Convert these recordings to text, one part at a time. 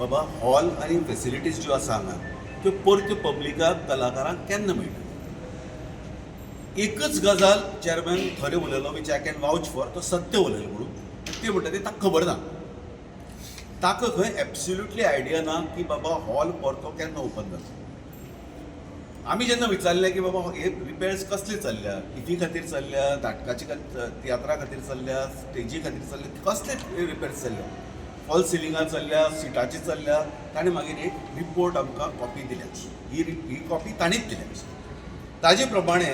बाबा, हॉल आनी फेसिलिटीज ज्यो आसा हांगा, त्यो परत्यो पब्लिकाक, कलाकारांक केन्ना मेळटा? एकच गजाल चेअरमॅन खरें उलयलो, which I can vouch for, तो सत्य उलयलो म्हणून. ते म्हणटा ते ताका खबर ना. ताका खंय एब्सोल्युटली आयडिया ना की बाबा, हॉल परतो केन्ना ओपन जाता. आमी जेन्ना विचारलें की बाबा, हे रिपेर्स कसले चल्ल्या, इफी खातीर चल्ल्या, नाटकाचे तियात्रा खातीर चल्ल्या, स्टेजी खातीर चल्ल्या, कसले रिपेर्स चल्ल्या, फॉल सिलिंगा चल्ल्या, सिटाची चल्ल्या, ताणें मागीर एक रिपोर्ट आमकां कॉपी दिल्या. ही कॉपी ताणीच दिल्या. ताजे प्रमाणे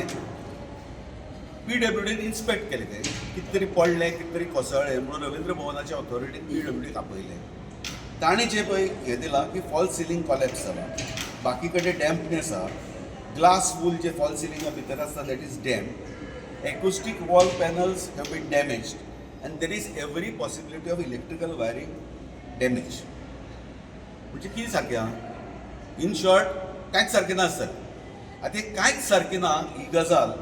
पीडब्ल्यूडीन इन्स्पेक्ट केलें. तें कितें तरी पडलें, कितें तरी कोसळ्ळें म्हणून रवींद्र भवनाच्या ऑथॉरिटीन पीडब्ल्यूडीक आपयलें. ताणें जें पळय हें दिलां की फॉल सिलींग कॉलॅप्स जाला, बाकी कडेन डॅम्पनेस आहा, ग्लास वूल जे फॉल सिलिंगा भितर आसता, that is damp, acoustic wall panels have been damaged and there is every possibility of electrical wiring damage. म्हणजे कितें सारकें आहा? इन शॉर्ट, कांयच सारकें ना सर. आतां हें कांयच सारकें ना ही गजाल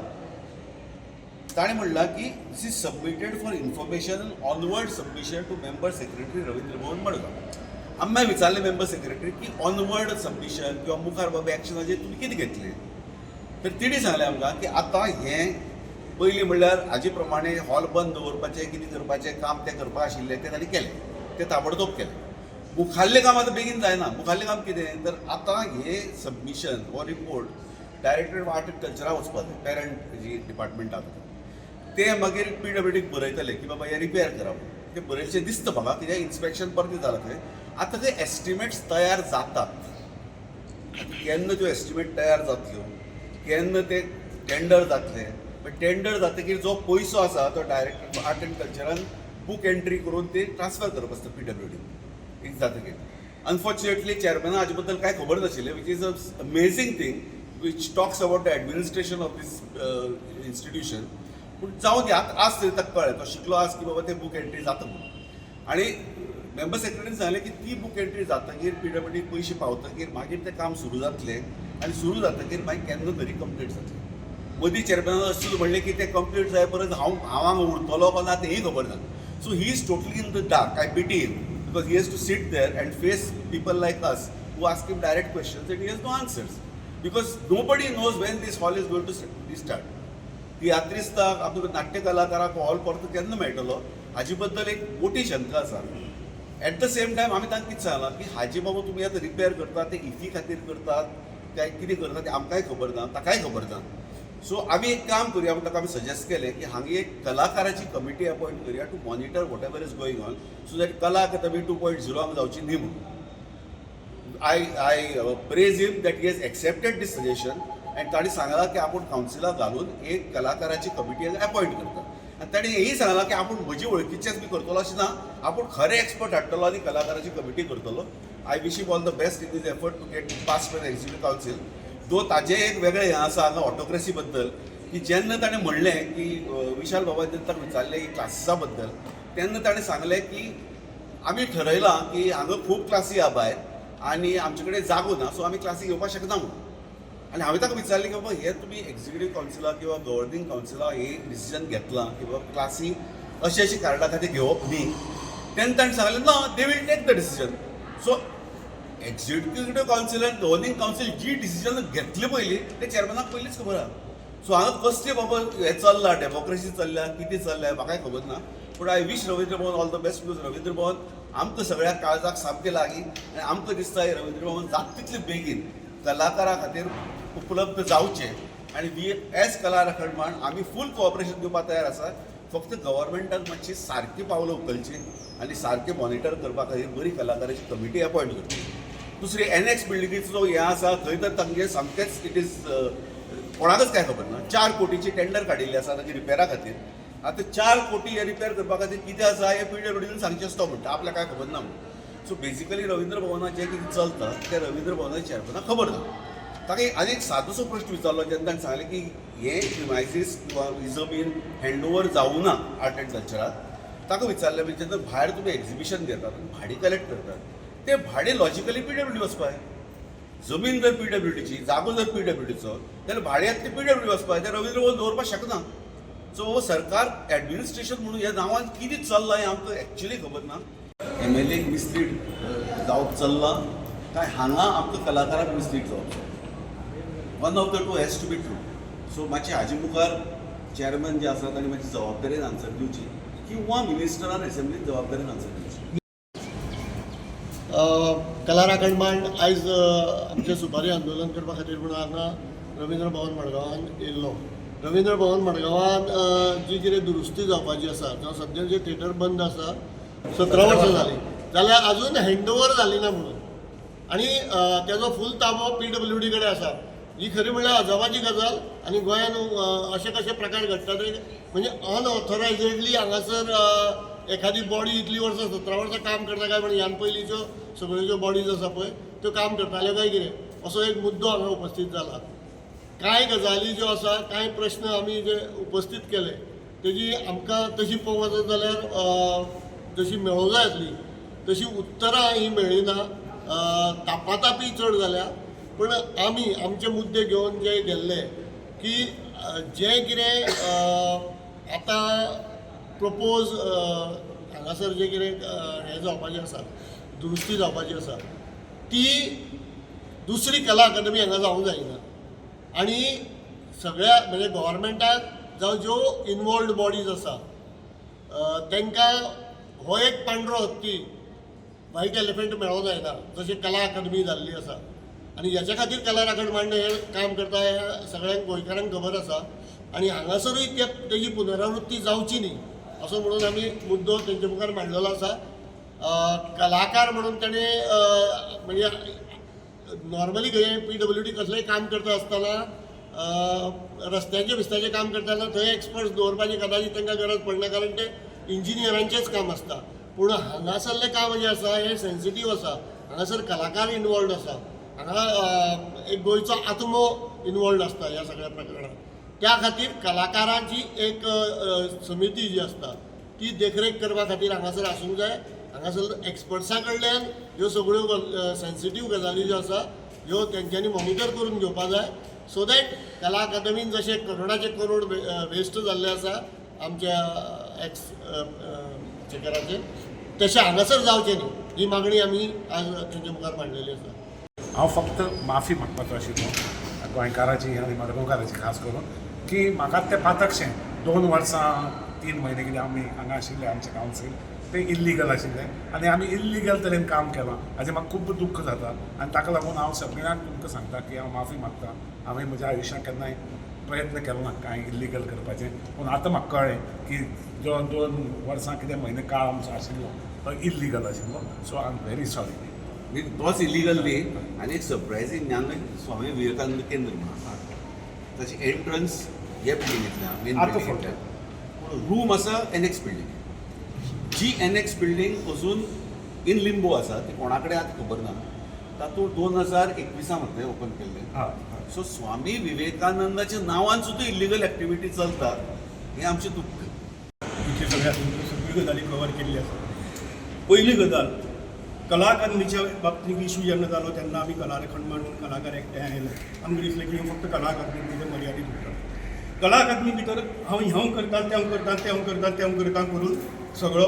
ताणें म्हणलां की this is submitted for information, onward submission to member secretary, Ravindra Bhavan, Madgaon. आमी मागीर विचारलें मेंबर सेक्रेटरी की ऑनवर्ड सबमिशन किंवा मुखार बाबा एक्शनाचेर तुमी कितें घेतलें? तर तिणें सांगलें आमकां की आतां हें पयलीं म्हणल्यार हाजे प्रमाणे हॉल बंद दवरपाचें, कितें करपाचें काम तें करपा आशिल्लें, तें तांणी केलें, तें ताबडतोब केलें. मुखाल्लें काम आतां बेगीन जायना. मुखाल्लें काम कितें? तर आतां हें सबमिशन हो report directorate of art and कल्चराक वचपा जाय, पेरंट जी डिपार्टमेंट आसा. ते मागीर पीडब्ल्यूडीक बरयतले की बाबा, हें रिपेर करा म्हणून. ते बरयलेशें दिसता म्हाका, कित्याक इन्स्पेक्शन परतें जालां थंय. आतां ते एस्टिमेट्स तयार जातात. केन्ना त्यो एस्टिमेट तयार जातल्यो, केन्ना ते टेंडर जातले, बट टेंडर जातकीर जो पयसो आसा तो डायरेक्टर आर्ट एंड कल्चरान बूक एंट्री करून ते ट्रान्सफर करप आसता पीडब्ल्यूडी एक जातकीर. अनफॉर्च्युनेटली चेअरमॅना हाजे बद्दल कांय खबर नाशिल्लें, which is a amazing thing which talks about the administration of this institution. पूण जावं दी, आतां आज तरी ताका कळ्ळें, तो शिकलो आज की बाबा, ते बूक एंट्री जाता म्हणून. आनी मेंबर सेक्रेटरीन सांगलें की ती बूक एंट्री जातकीर, पीडब्ल्यूडी पयशे पावतकीर मागीर तें काम सुरू जातलें आनी सुरू जातकीर मागीर केन्ना तरी कंप्लीट जातलें. मदीं चेअरमॅनान अशें म्हणलें की तें कंप्लीट जाय परत हांव हांव हांगा उरतलो काय ना तेंय खबर ना. So he is totally in the dark. I pity him because he has to sit there and face people like us who ask him direct questions and he has no answers because nobody knows when this hall is going to be start. तियात्रिस्ताक, आपल्या नाट्य कलाकाराक hall परतो केन्ना मेळटलो हाजे बद्दल एक मोठी शंका आसा. एट the same time आमी तांकां कितें सांगलां की हाजे बाबा, तुमी आतां रिपेर करतात ते इफी खातीर करतात काय कितें करतात तें आमकांय खबर ना, ताकाय खबर ना. सो आमी एक काम करुया म्हण ताका आमी सजेस्ट केलें की हांगा एक कलाकाराची कमिटी अपॉयंट करुया to monitor whatever is going on, so that कला अकादमी 2.0 हांगा जावची न्ही म्हणून. I praise him that he has accepted this suggestion and ताणें सांगलां की आपूण कावन्सिलाक घालून एक कलाकाराची कमिटी अपॉयंट करता. आनी ताणें हेंय सांगलां की आपूण म्हजी वळखीचेच बी करतलो अशें ना, आपूण खरे एक्सपर्ट हाडटलो आनी कलाकाराची कमिटी करतलो. I wish him all the best in his effort to get pass by the executive council, though ताजें एक वेगळें हें आसा हांगा ऑटोक्रेसी बद्दल की जेन्ना ताणें म्हणलें की विशाल बाबा जेन्ना ताका विचारलें की क्लासिसा बद्दल, तेन्ना ताणें सांगलें की आमी ठरयलां की हांगा खूब क्लासी आहा भायर आनी आमचे कडेन जागो ना, सो आमी क्लासी घेवपाक शकना म्हणून. आनी हांवें ताका विचारलें की बाबा, हे तुमी एक्झिक्युटीव कावन्सिलाक किंवा गव्हर्निंग कावन्सिलाक हे डिसिजन घेतलां की बाबा, क्लासी अशे अशे कारणां खातीर घेवप न्ही? तेन्ना ताणें सांगलें, ना, they will take the decision. So executive council आनी गव्हर्निंग कावन्सील जी डिसिजन घेतले पयलीं, ते चेअरमॅनाक पयलींच खबर आहा. सो हांगा कसलें बाबा हें चल्लां, डेमोक्रेसी चल्ल्या, कितें चल्ल्या, म्हाकाय खबर ना. पूण I wish Ravindra Bhavan all the best because Ravindra Bhavan आमकां सगळ्या काळजाक सामकें लागीं आनी आमकां दिसता हें रवींद्र भवन जाता तितले बेगीन कलाकारां खातीर उपलब्ध जावचें. आनी वी एज कला राखण आमी फूल कोऑपरेशन दिवपाक तयार आसा. फक्त गव्हर्मेंटान मातशी सारकी पावलां उखलची आनी सारकें मॉनिटर करपा खातीर बरी कलाकाराची कमिटी अपॉयंट करची. दुसरी एनएक्स बिल्डिंगेचो जो हें आसा, थंय तर तांगे सामकेंच it is कोणाकच कांय खबर ना. 4 कोटीची टेंडर काडिल्ली आसा ताची रिपेरा खातीर. आतां 4 कोटी हे रिपेर करपा खातीर कितें आसा हें पीडब्ल्यूडीन सांगचें आसता म्हणटा, आपल्याक कांय खबर ना म्हणून. सो बेजिकली रवींद्र भवनात जें कितें चलता तें रवींद्र भवनाच्या चेअरमॅनाक खबर ना. ताका एक आनी एक सादोसो प्रश्न विचारलो जेन्ना ताणें सांगलें की हे प्रिमायसीस किंवा ही जमीन हँड ओवर जावूं ना आर्ट एंड कल्चराक. ताका विचारलें म्हणजे जेन्ना भायर तुमी एक्झिबिशन घेतात आनी भाडें कलेक्ट करतात, तें भाडें लॉजिकली पीडब्ल्यूडी वचपा जाय. जमीन जर पीडब्ल्यूडीची, जागो जर पीडब्ल्यूडीचो जाल्यार भाडें येता तें पीडब्ल्यूडी वचपा जाय, तें रवींद्र भवन दवरपाक शकना. सो सरकार एडमिनिस्ट्रेशन म्हणून ह्या नांवान कितें चल्लां हें आमकां एक्चुली खबर ना. एम एल एक मिसलीड जावप चल्लां काय हांगा आमकां कलाकारांक मिसलीड जावप चल्लां. One of the two has to be true. So मातशें हाजे मुखार चॅरमॅन जे आसा तांणी मातशी जबाबदारेन आन्सर दिवची किंवा मिनिस्टरान एसेंब्लीन जबाबदारेन आन्सर दिवची. कला राखण मांड आयज आमचें सुपारी आंदोलन करपा खातीर म्हणून हांगा रवींद्र भवन मडगांवान येयल्लो. रवींद्र भवन मडगांवान जी कितें दुरुस्ती जावपाची आसा, जावं सद्या जें थिएटर बंद आसा 17 वर्सां जालीं जाल्यार अजून हँड ओवर जाली ना म्हणून आनी तेजो फूल ताबो पीडब्ल्यूडी कडेन आसा. ही खरी म्हणल्यार अजापाची गजाल आनी गोंयान अशे कशे प्रकार घडटा ते, म्हणजे अनऑथरायजेडली हांगासर एखादी बॉडी इतली वर्सां, 17 वर्सां काम करता काय म्हण, ह्यान पयलींच्यो सगळ्यो ज्यो बॉडीज आसा पळय त्यो काम करताल्यो काय कितें, असो एक मुद्दो हांगा उपस्थीत जाला. कांय गजाली ज्यो आसा, कांय प्रश्न आमी जे उपस्थीत केले, तेजी आमकां तशी पळोवंक वचत जाल्यार जशी मेळोंक जाय आसली तशी उत्तरां ही मेळ्ळी ना. तापातापी चड जाल्या, पूण आमी आमचे मुद्दे घेवन जे गेल्ले की जें कितें आतां प्रपोज हांगासर जें कितें हें जावपाचें आसा, दुरुस्ती जावपाची आसा, ती दुसरी कला अकादमी हांगा जावंक जायना आनी सगळ्या म्हणजे गव्हर्मेंटाक जावं ज्यो इनवॉल्ड बॉडीज आसा तांकां हो एक पांढरो हत्ती, व्हायट एलिफंट मेळोंक जायना, जशें कला अकादमी जाल्ली आसा. आनी हेच्या खातीर कला राखण मांड हें काम करता हें सगळ्यांक गोंयकारांक खबर आसा आनी हांगासरूय ते तेजी पुनरावृत्ती जावची न्ही असो म्हणून आमी मुद्दो तेंचे मुखार मांडलेलो आसा. कलाकार म्हणून ताणें म्हणजे नॉर्मली खंय पीडब्ल्यूडी कसलेंय काम करता आसतना, रस्त्याचें बिस्त्याचें काम करतना थंय एक्सपर्ट्स दवरपाची कदाचित तांकां गरज पडना, कारण ते इंजिनियरांचेंच काम आसता. पूण हांगासरलें काम जें आसा हें सेन्सिटीव आसा. हांगासर कलाकार इनवॉल्ड आसा, हांगा एक गोंयचो आत्मो इनवॉल्ड आसता ह्या सगळ्या प्रकरणांत. त्या खातीर कलाकारांची एक समिती जी आसता ती देखरेख करपा खातीर हांगासर आसूंक जाय. हांगासर एक्सपर्ट्सां कडल्यान ह्यो सगळ्यो सेन्सिटीव गजाली ज्यो आसा ह्यो तेंच्यांनी मॉनिटर करून घेवपा जाय, सो that कला अकादमीन जशे करोडाचे करोड वेस्ट जाल्ले आसा आमच्या एक्स चेकराचे, तशें हांगासर जावचें न्ही ही मागणी आमी आज तेंच्या मुखार मांडलेली आसा. हांव फक्त माफी मागपाचो आशिल्लो गोंयकाराची आनी मडगांवकाराची खास करून, की म्हाका तें पातकशें 2 वर्सां 3 म्हयने कितें आमी हांगा आशिल्ले, आमचें कावन्सील तें इल्लिगल आशिल्लें आनी आमी इल्लिगल तरेन काम केलां हाजें म्हाका खूब दुख्ख जाता. आनी ताका लागून हांव सगळ्यांक तुमकां सांगता की हांव माफी मागता. हांवें म्हज्या आयुश्यांत केन्नाय प्रयत्न केलो ना कांय इल्लिगल करपाचें, पूण आतां म्हाका कळ्ळें की जो 2 वर्सां कितें म्हयने काळ आमचो आशिल्लो तो इल्लिगल आशिल्लो. So I am very sorry. म्हणजे तोच इलिगल न्ही, आनी एक सरप्रायझींग, हांगा स्वामी विवेकानंद केंद्र म्हणून आसा, ताची एंट्रन्स हे बिल्डिंगेंतल्यान, मेन आतां बिल्डिंगेंतल्यान, पूण रूम आसा एनएक्स बिल्डिंग. जी एनएक्स बिल्डींग अजून इन लिंबो आसा, ती कोणा कडेन आतां खबर ना. तातूंत 2021 मध्ये ओपन केल्लें. हां. सो स्वामी विवेकानंदाच्या नांवान सुद्दां इल्लिगल एक्टिविटी चलता हें आमचें दुख्ख. इतले सगळे आसून सगळ्यो गजाली कवर केल्ली आसा. पयली गजाल, कला अकादमीच्या बाबतींत इशू जेन्ना जालो तेन्ना आमी कला राखण मांडून कलाकार एकठांय आयले. आमकां दिसलें की फक्त कला अकादमी भितर मर्यादीत उरता. कला अकादमी भितर हांव हेंव करता, तें करता, तें करता, तें करता करून सगळो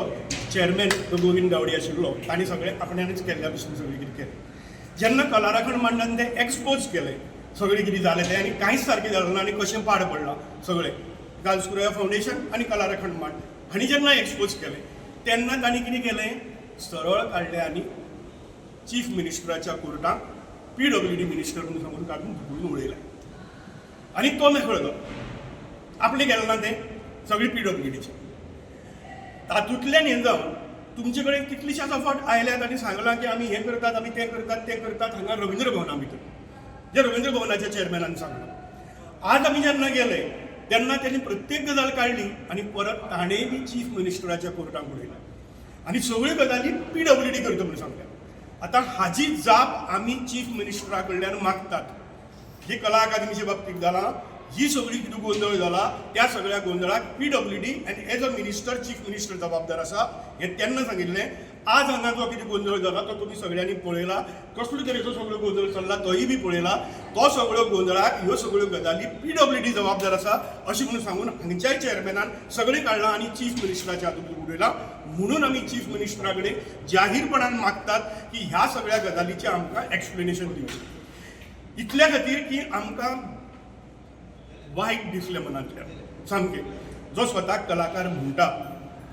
चॅरमॅन जो गोविंद गावडे आशिल्लो तांणी सगळें आपणानच केल्ल्या भशेन सगळें कितें केलें. जेन्ना कला राखण मांडान तें एक्सपोज केलें सगळें कितें जालें तें आनी कांयच सारकें जालें ना आनी कशें पाड पडलां सगळें, गाल्स कुरया फावंडेशन आनी कला राखण मांड हांणी जेन्ना एक्सपोज केलें तेन्ना तांणी कितें केलें, सरळ काडलें आनी चीफ मिनिस्टराच्या कोर्टाक पीडब्ल्यूडी मिनिस्टर म्हणून सांगून काडून धुकलून उडयलें आनी तो मेकळो जालो. आपणें केलें ना तें, सगळें पीडब्ल्यूडीचें. तातूंतल्यान हें जावन तुमचे कडेन कितलीशाच फावट आयल्यात आनी सांगलां की आमी हें करतात, आमी तें करतात, तें करतात. हांगा रवींद्र भवना भितर जे रवींद्र भवनाच्या चेअरमॅनान सांगलां, आज आमी जेन्ना गेले तेन्ना तेणी प्रत्येक गजाल काडली आनी परत ताणें बी चीफ मिनिस्टराच्या कोर्टाक उडयलें आनी सगळ्यो गजाली पीडब्ल्यूडी करता म्हणून सांगल्या. आतां हाजी जाप आमी चीफ मिनिस्टरा कडल्यान मागतात. ही कला अकादमीच्या बाबतींत जाला ही सगळी कितें गोंदळ जाला, त्या सगळ्या गोंदळाक PWD and as a minister, chief minister जबाबदार आसा हें तेन्ना सांगिल्लें. आज हांगा जो कितें गोंदळ जाला तो तुमी सगळ्यांनी पळयला, कसलो तरेचो सगळो गोंदळ चल्ला तोय बी पळयला. तो सगळ्यो गोंदळाक ह्यो सगळ्यो गजाली पीडब्ल्यूडी जबाबदार आसा अशें म्हणून सांगून हांगच्याय चेअरमॅनान सगळें काडलां आनी चीफ मिनिस्टराच्या हातूंत उडयलां. म्हणून आमी चीफ मिनिस्टरा कडेन जाहीरपणान मागतात की ह्या सगळ्या गजालीचें आमकां एक्सप्लेनेशन दिवचें. इतल्या खातीर की आमकां वायट दिसलें मनांतल्यान सामकें. जो स्वताक कलाकार म्हणटा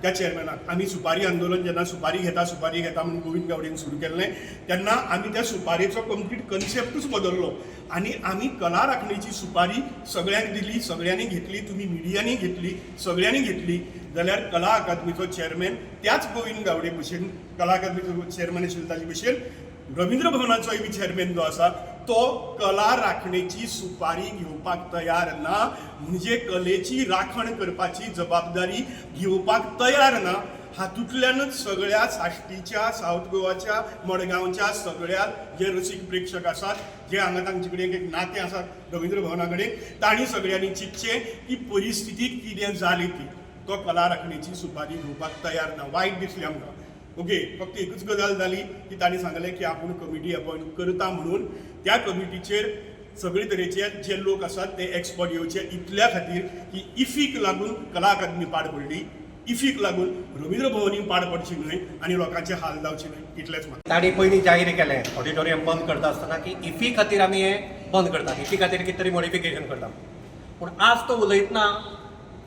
त्या चेअरमॅनाक आमी सुपारी आंदोलन जेन्ना सुपारी घेता सुपारी घेता म्हणून गोविंद गावडेन सुरू केल्लें तेन्ना आमी त्या सुपारेचो कंप्लीट कन्सेप्टूच बदल्लो आनी आमी कला राखणेची सुपारी सगळ्यांक दिली, सगळ्यांनी घेतली, तुमी मिडियांनी घेतली, सगळ्यांनी घेतली. जाल्यार कला अकादमीचो चेअरमॅन त्याच गोविंद गावडे भशेन, कला अकादमीचो चेअरमॅन आशिल्लो ताजे भशेन रवींद्र भवनाचोय बी चेअरमॅन जो आसा तो कला राखणेची सुपारी घेवपाक तयार ना. म्हणजे कलेची राखण करपाची जबाबदारी घेवपाक तयार ना. हातूंतल्यानच सगळ्या साश्टीच्या, सावथ गोवाच्या, मडगांवच्या सगळ्या जे रसीक प्रेक्षक आसात, जे हांगा तांचे कडेन एक नातें आसा रवींद्र भवना कडेन, तांणी सगळ्यांनी चिंतचें की परिस्थिती कितें जाली ती तो कला राखणेची सुपारी घेवपाक तयार ना. वायट दिसलें आमकां. ओके, फक्त एकूच गजाल जाली की तांणी सांगलें की आपूण कमिटी अपॉयंट करता म्हणून. त्या कमिटीचेर सगळे तरेचे जे लोक आसात ते एक्सपर्ट येवचे इतल्या खातीर की इफीक लागून कला अकादमी पाड पडली, इफीक लागून रवींद्र भवनी पाड पडची न्हय आनी लोकांचे हाल जावचे न्हय, इतलेंच म्हाका. तांणी पयलीं जाहीर केलें ऑडिटोरियम बंद करता आसतना की इफी खातीर आमी हें बंद करतात, इफी खातीर कितें तरी मॉडिफिकेशन करता. पूण आज तो उलयतना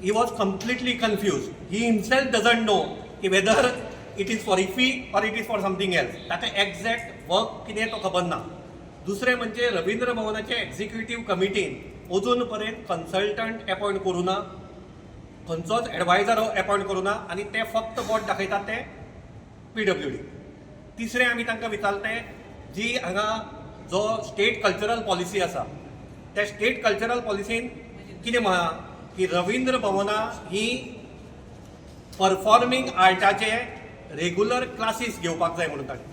he was completely confuse. He himself doesn't know की whether it is for IFFI or it is for something else. ताका एग्जॅक्ट वर्क कितें तो खबर ना. दुसरें म्हणजे रवींद्र भवनाचे एक्झिक्युटीव कमिटीन अजून पर्यंत कन्सल्टंट एपॉयंट करूं ना, खंयचोच एडवायजर एपॉयंट करूं ना आनी ते फक्त बोट दाखयतात ते पीडब्ल्यूडी. तिसरें आमी तांकां विचारलें, जी हांगा जो स्टेट कल्चरल पॉलिसी आसा त्या स्टेट कल्चरल पॉलिसीन कितें म्हळां की रवींद्र भवनां ही परफॉर्मींग आर्टाचे रेगुलर क्लासीस घेवपाक जाय म्हणून ताणें.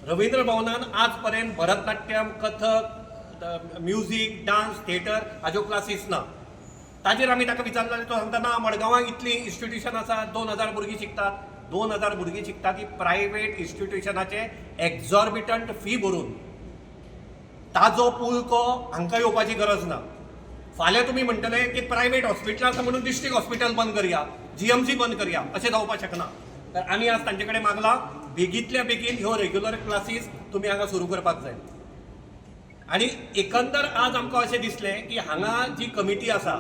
रवींद्र भवनान आज पर्यंत Bharatanatyam, Kathak, music, dance, theatre हाज्यो क्लासीस ना. ताजेर आमी ताका विचारलें जाल्यार तो सांगता ना, मडगांवां इतलीं इन्स्टिट्युशन आसा, 2000 भुरगीं शिकतात. 2000 भुरगीं शिकतात ती प्रायवेट इन्स्टिट्युशनाचे एक्झॉर्बिटंट फी भरून. ताजो पुळको हांकां येवपाची गरज ना. फाल्यां तुमी म्हणटले की प्रायवेट हॉस्पिटल आसा म्हणून डिस्ट्रिक्ट हॉस्पिटल बंद करया, जीएमसी बंद करया, अशें जावपाक शकना. तर आमी आज तांचे कडेन मागलां बेगींतल्या बेगीन ह्यो रेग्युलर क्लासीस तुमी हांगा सुरू करपाक जाय. आनी एकंदर आज आमकां अशें दिसलें की हांगा जी कमिटी आसा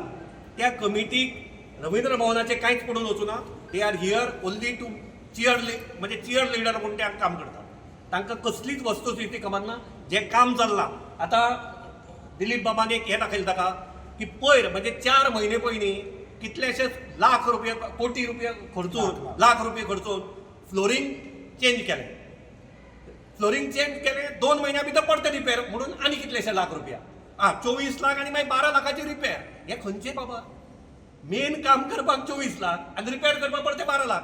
त्या कमिटीक रवींद्र भवनाचें कांयच पडून वचूना. They are here only to cheer, म्हणजे चियर लिडर म्हूण ते हांगा काम करतात. तांकां कसलीच वस्तुस्थिती खबर ना जें काम चल्लां. आतां दिलीप बाबान एक हें दाखयलें ताका की पयर म्हणजे 4 म्हयने पयलीं कितलेशेच लाख रुपया, कोटी रुपया खर्चून, लाख रुपया खर्चून फ्लोरींग चेंज केलें. फ्लोरींग चेंज केलें, 2 म्हयन्या भितर परतें रिपेर म्हणून आनी कितलेशे लाख रुपया, आं 24 लाख आनी मागीर 12 लाखाची रिपेर. हें खंयचें बाबा? मेन काम करपाक 24 लाख आनी रिपेर करपाक परते 12 लाख,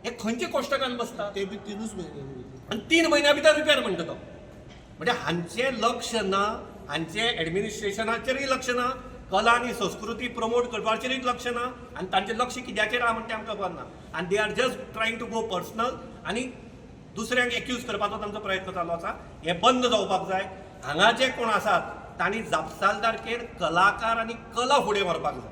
हे खंयचे कोश्टकान बसता? ते बी 3 म्हयने. आनी 3 म्हयन्या भितर रिपेर म्हणटा तो. म्हणजे हांचें लक्ष ना, हांचें एडमिनिस्ट्रेशनाचेरूय लक्ष ना, कला आनी संस्कृती प्रमोट करपाचेरूय लक्ष ना, आनी तांचें लक्ष कित्याचेर आहा म्हण तें आमकां खबर ना. आनी they are just trying to go personal आनी दुसऱ्यांक एक्यूज करपाचो तांचो प्रयत्न चालू आसा. हें बंद जावपाक जाय. हांगा जे कोण आसात तांणी जापसालदारकेन कलाकार आनी कला फुडें व्हरपाक जाय,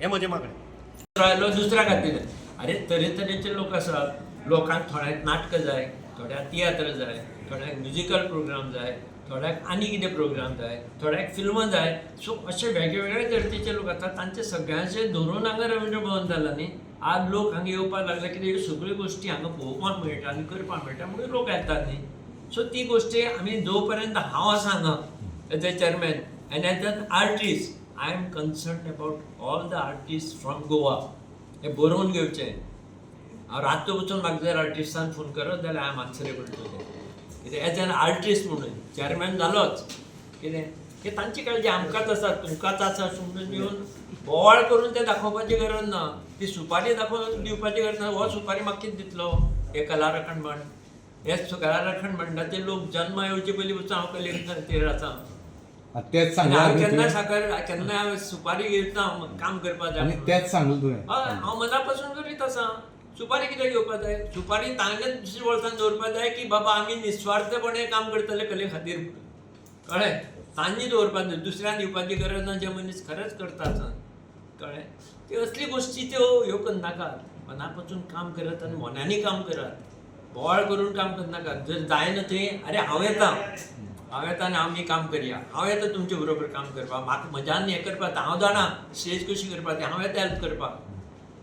हें म्हजें मागणें. आयलो दुसऱ्या खातीर. अरे तरेतरेचे लोक आसात. लोकांक थोड्यांक नाटकां जाय, थोड्यांक तियात्र जाय, थोड्यांक म्युजिकल प्रोग्राम जाय, थोड्यांक आनी कितें प्रोग्राम जाय, थोड्यांक फिल्मां जाय. सो अशे वेगळे तरेचे लोक आसात. तांचे सगळ्यांचे धरून हांगा रवींद्र भवन जाला न्ही. आज लोक हांगा येवपाक लागले कित्याक ह्यो सगळ्यो गोश्टी हांगा पळोवपाक मेळटा आनी करपाक मेळटा म्हणून लोक येतात न्ही. सो ती गोश्टी आमी जो पर्यंत हांव आसा हांगा as a chairman and as an artist, I am concern about all the artist from Goa. हें बरोवन घेवचें. हांव रातचो वचून म्हाका जर आर्टिस्टान फोन करत जाल्यार I am answerable to them. कितें एज एन आर्टिस्ट म्हणून चॅरमॅन जालोच कितें की तांची काळजी आमकांच आसा, तुमकांच आसा अशें म्हणून येवन बोवाळ करून तें दाखोवपाची गरज ना. ती सुपारी दाखोवन दिवपाची गरज ना. हो सुपारी म्हाका कितें दितलो? हे कला राखण म्हण, हे कला राखण मंडळाचे लोक जन्मा येवचे पयलीं पसून हांव कलेर आसा. तेच आनी हांव सांगला केन्ना साकर केन्ना हांवें सुपारी घेतना काम करपाक जाय आनी तेच सांगलें तुवें. हय, हांव मना पासून करीत आसा. सुपारी कित्याक घेवपाक जाय? सुपारी तांगेच दुसऱ्या वर्सान दवरपाक जाय की बाबा आमी निस्वार्थपणे काम करतले कले खातीर. कळ्ळें? तांणी दवरपाक जाय, दुसऱ्यान दिवपाची गरज ना. जे मनीस खरेंच करता आसत, कळ्ळें, त्यो असली गोश्टी त्यो ह्यो करनाकात. मना पसून काम करात आनी मोन्यांनी काम करात, बोवाळ करून काम करनाकात. जर जायना थंय, अरे हांव येता, हांव येता आनी आमी काम करया, हांव येता तुमचे बरोबर काम करपाक, म्हाका म्हज्यान हें करपाक, हांव जाणा स्टेज कशी करपाक ती, हांव येता हेल्प करपाक.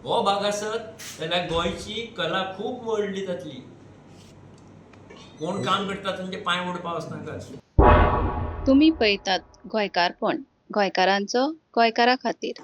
हो भाग आसत जाल्यार गोंयची कला खूब व्हडली जातली. कोण काम करता तांचे पांय ओडपा वचनाकात. तुमी पळयतात गोंयकारपण, गोंयकारांचो गोंयकारा खातीर.